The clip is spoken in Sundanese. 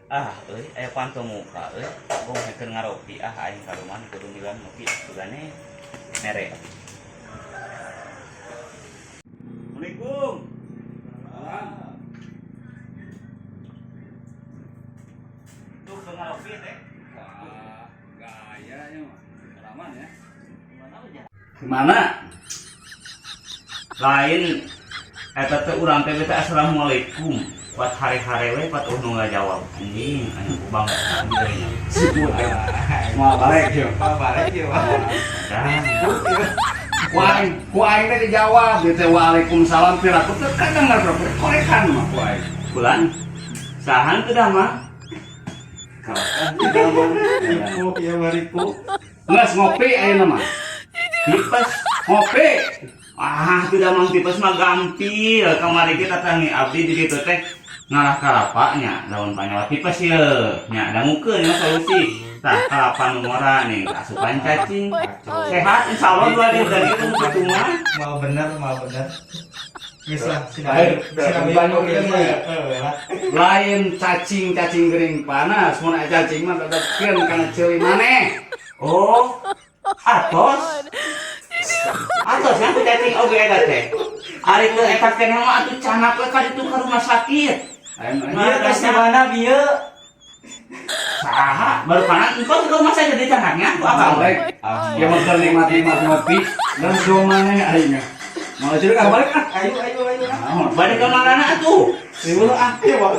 Ah, euy, aya panto muka euy. Gong hekeun ngaropi ah, aing ka rumah kudu milan ngopi sugane mere. Assalamualaikum. Tuh keur ngaropi teh. Wah, gaya nya mah. Pengalaman ya. Gimana? Lain eta teh urang teh beta assalamualaikum. Buat hare-hare we pat nu ngajawab. Anjing, anjing banget anjing. Sibuk ya. Mau balik ya. Mau balik ya, Pak. Dan Ku aing teh dijawab dia teh waalaikumsalam piraku teh kadengar berapa korekan mah ku aing. Bulan sahan teu dah mah. Kalah tidak mah. Ripu, ya maripu. Geus ngopi ayeuna mah. Tipes. Ngopi. Ah, teu damang tipes mah gampil. Kamari kita tangi abdi di ditu teh ngalah kalapa nya, lawan panyawa tipes ye. Nya dangukeun nya solusi. Tah kalapa nu ngora nih, asupan cacing. Sehat insyaallah dua dari itu kitu mah. Mau bener, mau bener. Geus lah, Air, sinami banyak kopi kan, mah. ya? Heeh lah. Lain cacing-cacing gering panas, mun aya cacing mah tetepkeun kana ceuli maneh. Oh, atos. Atos nya ku cacing oge eta teh. Ari teu eta keneh mah atuh canak we ka ditu ka rumah sakit. Ayo, Bieu tos di mana bieu? Saha baru kanan engkau ke rumah saya jadi canaknya ku akang. Balik. Ya mah keur nikmat-nikmat ngopi, dan do maneh aing. Mau cerita ah balik ah. Ayo, ayo, ayo. Naon? Balik ke mana atuh? Riweuh ah. Iya, Pak.